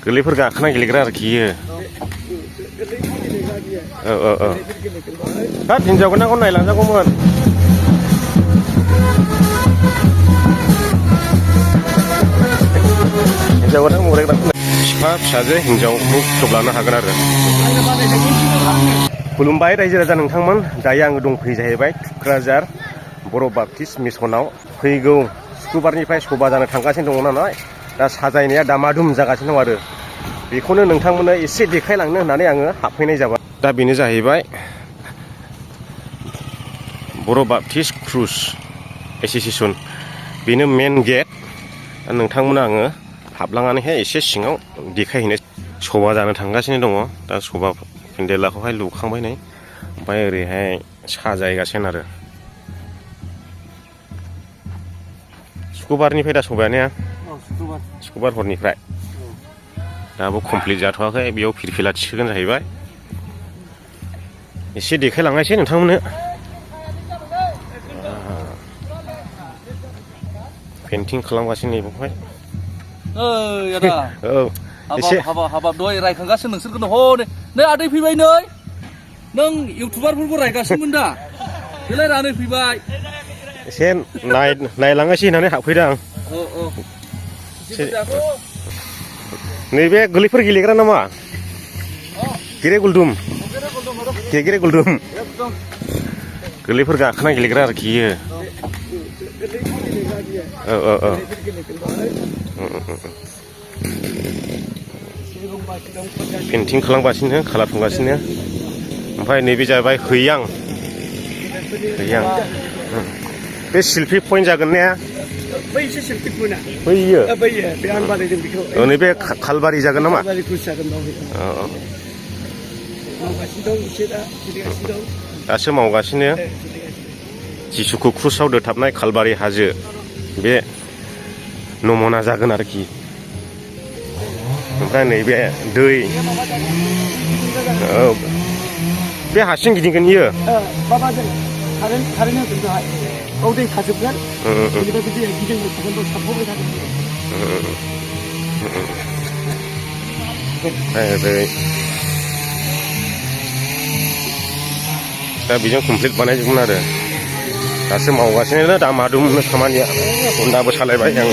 गोरलैफोर गाखोना गेलेग्रा आरोखि इयो हाब हिनजाव गोनांखौ नायलांजागौमोन हिनजाव गोनां मरायग्राखौ बिफा फिसाजो हिनजावखौ फज'लानो हागोन आरो खुलुमबाय रायजो राजा नोंथांमोन दायो आङो दंफैयो जाहैबाय थुक्राझार बर' बाप्टिस्ट मिसनाव फैगौ सुक्रुबारनिफ्राय सभा जानो थांगासिनो दङ नालाय दा साजायनाया दामादुम जागासिनो दं आरो बेखौनो नोंथांमोननो एसे देखायलांनो होननानै आङो हाबफैनाय जाबाय दा बेनो जाहैबाय बर' बाप्टिस्ट क्रुज एस'सिएशन बेनो मेन गेट नोंथांमोननो आङो हाबलांनानैहाय एसे सिङाव देखायहैनो सभा जानो थांगासिनो दङ दा सभा पेन्डेलाखौहाय लुखांबाय नै ओमफ्राय ओरैहाय साजायगासिनो आरो सुक्रुबारनिफ्राय दा सभायानो सुक्रुबार हरनिफ्राय दाबो कमप्लिट जाथ'वाखै बेयाव फिरफिला थिखोगोन जाहैबाय एसे देखायलांनायसै नोंथांमोननो पेन्टिं खालामगासिनो नै बेवहाय एसे हाबाब दहाय रायखांगासिनो नोंसोरखौनो हनै नै आदै फैबाय नै नों इउटुबारफोरखौ रायगासिनोमोन दा बेलाय रानै फैबाय एसे नायलांनोसै होननानै हाबफैदों आं नैबे गोरलैफोर गेलेग्रा नामा गेरे गुलदुम गेरे गुलदुम गोरलैफोर गाखोना गेलेग्रा आरोखि इयो पेन्टिं खालामगासिनो खालार फुंगासिनो ओमफ्राय नैबे जाहैबाय हैयां बे सेल्फि पइन्ट जागोन ने बैसो सेल्फि पइन्टआ बैयो बे आं बानायदों बेखौ नैबे खालबारि जागोन नामा दासो मावगासिनो जिसुखौ क्रुसाव दोथाबनाय खालबारि हाजो बे नमना जागोन आरोखि ओमफ्राय नैबे दै बे हारसिं गिदिंगोन इयो दै थाजोबगोन गिदिंबाय थागोन साबफावबाय थागोन दा बेजों कमप्लिट बानायजोबगोन आरो दासो मावगासिनो दामादुमनो खामानिया हन्दाबो सालायबाय आं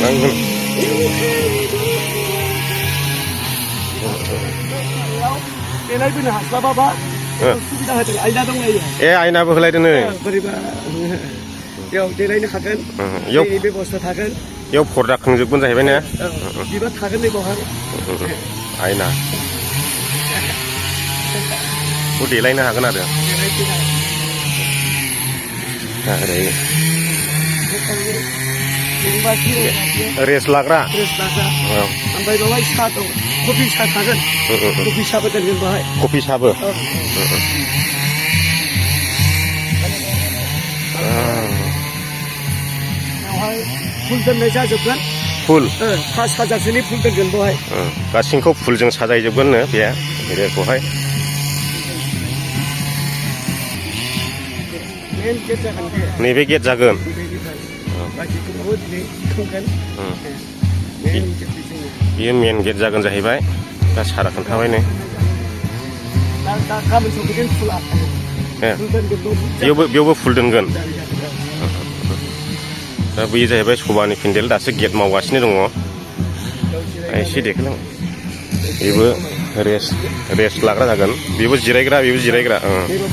देलायबोनो हास्लाबाबा सुबिदा होदों आयना दंलायो आयनाबो होलायदों नै बोरैबा बेयाव देलायनो हागोन दैनि बेबस्था थागोन बेयाव पर्दा खोंजोबगोन जाहैबाय ने बिबार थागोन नै बावहाय आयना बेखौ देलायनो हागोन आरो रेस्ट लाग्रा ओमफ्राय बेवहाय साहा दं कफि साहा थागोन कफि साहाबो दोनगोन बेवहाय कफि साहाबो फुल दोननाय जाजोबगोन फुल 5,000सोनि फुल दोनगोन बेवहाय गासिनखौ फुलजों साजायजोबगोननो बे एरियाखौहाय नैबे गेट जागोन बेयो मेन गेट जागोन जाहैबाय दा सारा खोन्थाबाय नै बेयावबो फुल दोनगोन दा बेयो जाहैबाय सभानि पेन्डेल दासो गेट मावगासिनो दङ एसे देखायलां बेबो रेस्ट लाग्रा जागोन बेबो जिरायग्रा बेबो जिरायग्रा बेबो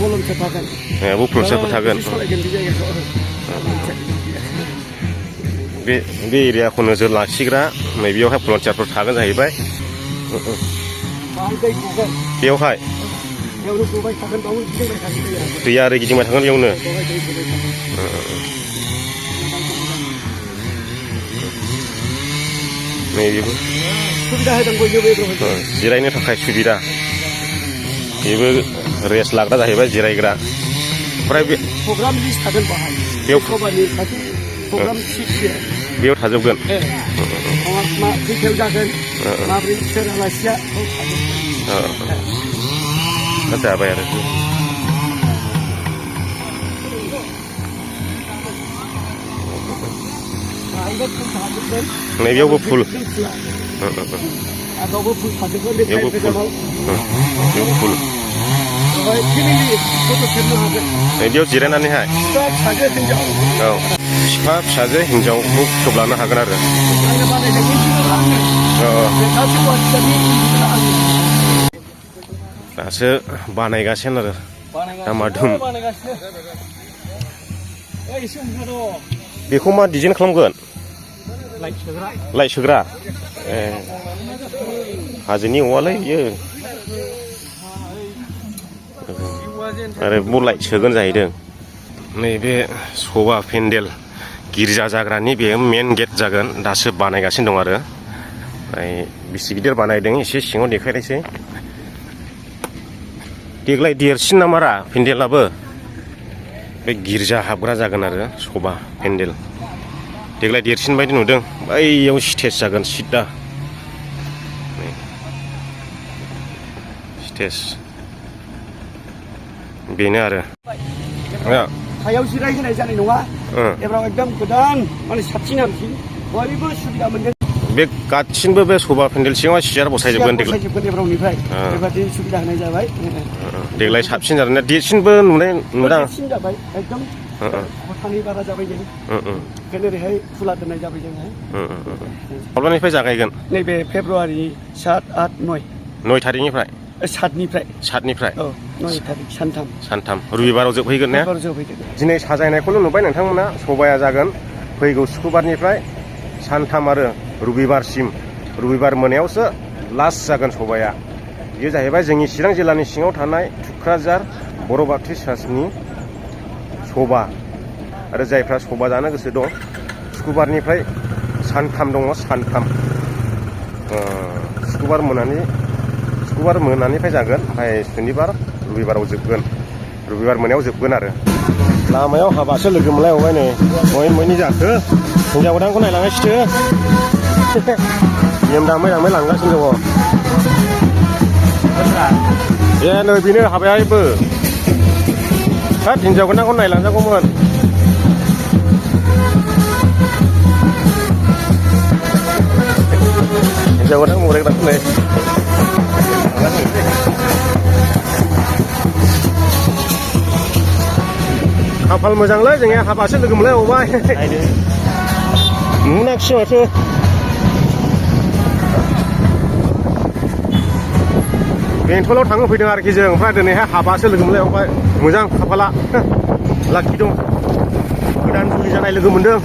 भलन्टियारफोर थागोन बे एरियाखौ नोजोर लाखिग्रा नैबेयावहाय भलन्टियारफोर थागोन जाहैबाय बेयावहाय दैया ओरै गिदिंबाय थागोन बेयावनो नैबेबो जिरायनो थाखाय सुबिदा बेबो रेस्ट लाग्रा जाहैबाय जिरायग्रा ओमफ्राय बेयाव थाजोबगोन जाबाय आरो नैबेयावबो फुल आगावबो फुल फाजोबगोन बे बेयावबो साइड फुल गोजामाव बेयावबो फुल बेवहाय फेमिलि फट' खेबनो हागोन बेयाव जिरायनानैहाय फिसा फिसाजो हिनजाव औ बिफा फिसाजो हिनजावखौ खेबलानो हागोन आरो आंनो बानायनाय मिथिगौ आङो औ बे गासै वाट्सएपनि मिथिगौ आङो दासो बानायगासिनो आरो दामादुम बानायगासिनो ओइ एसे हमथाद' बेखौ मा डिजाइन खालामगोन लाइट सोग्रा लाइट सोग्रा ए हाजोनि औवालै बियो आरो बाव लाइट सोगोन जाहैदों नैबे सभा पेन्डेल गिर्जा जाग्रानि बे मेन गेट जागोन दासो बानायगासिनो दं आरो ओमफ्राय बेसे गिदिर बानायदों एसे सिङाव देखायनोसै देग्लाय देरसिन नामारा पेन्डेलाबो बे गिर्जा हाबग्रा जागोन आरो सभा पेन्डेल देग्लाय देरसिन बायदि नुदों बैयाव स्टेज जागोन सिदा स्टेज बेनो आरो हायाव जिरायहोनाय जानाय नङा एबाराव एकदम गोदान माने साबसिन आरोखि बयबो सुबिदा मोनगोन बे गासिनबो बे सभा पेन्डेल सिङाव सियार बसायजोबगोन देग्लाय एबारावनिफ्राय बेबादि सुबिदा होनाय जाबाय देग्लाय साबसिन जादों ना देरसिनबो नुदां साबसिन जाबाय एकदम खथानि बारा जाबाय जों ओंखायनो ओरैहाय खुला दोननाय जाबाय जोङो माब्लानिफ्राय जागायगोन नैबे फेब्रुवारि 7, 8, 9 9 थारिखनिफ्राय 7निफ्राय औ 9 थारिख सानथाम रबिबाराव जोबहैगोन ने दिनै साजायनायखौल' नुबाय नोंथांमोना सभाया जागोन फैगौ सुक्रुबारनिफ्राय सानथाम आरो रबिबारसिम रबिबार मोनायावसो लास्ट जागोन सभाया बेयो जाहैबाय जोंनि चिरां जिल्लानि सिङाव थानाय थुक्राझार बर' बापटिस्ट चार्चनि सभा आरो जायफ्रा सभा जानो गोसो दं सुक्रुबारनिफ्राय सानथाम दङ सानथाम सुक्रुबार मोनानिफ्राय जागोन ओमफ्राय सुनिबार रबिबाराव जोबगोन रबिबार मोनायाव जोबगोन आरो लामायाव हाबासो लोगो मोनलायबावबाय नै मयनि जाखो हिनजाव गोदानखौ नायलांगासिनो नियम दामै दामै लांगासिनो दङ ए नै बेनो हाबायाबो हाब हिनजाव गोदानखौ नायलांजागौमोन हिनजाव गोदान मरायग्राखौ नै खाफाल मोजांलै जोंनिया हाबासो लोगो मोनलायबावबाय नुनाखिसै माथो बेंथलाव थांनो फैदों आरोखि जों ओमफ्राय दिनैहाय हाबासो लोगो मोनलायबावबाय मोजां खाफाला लाखि दं गोदान जुलि जानाय लोगो मोनदों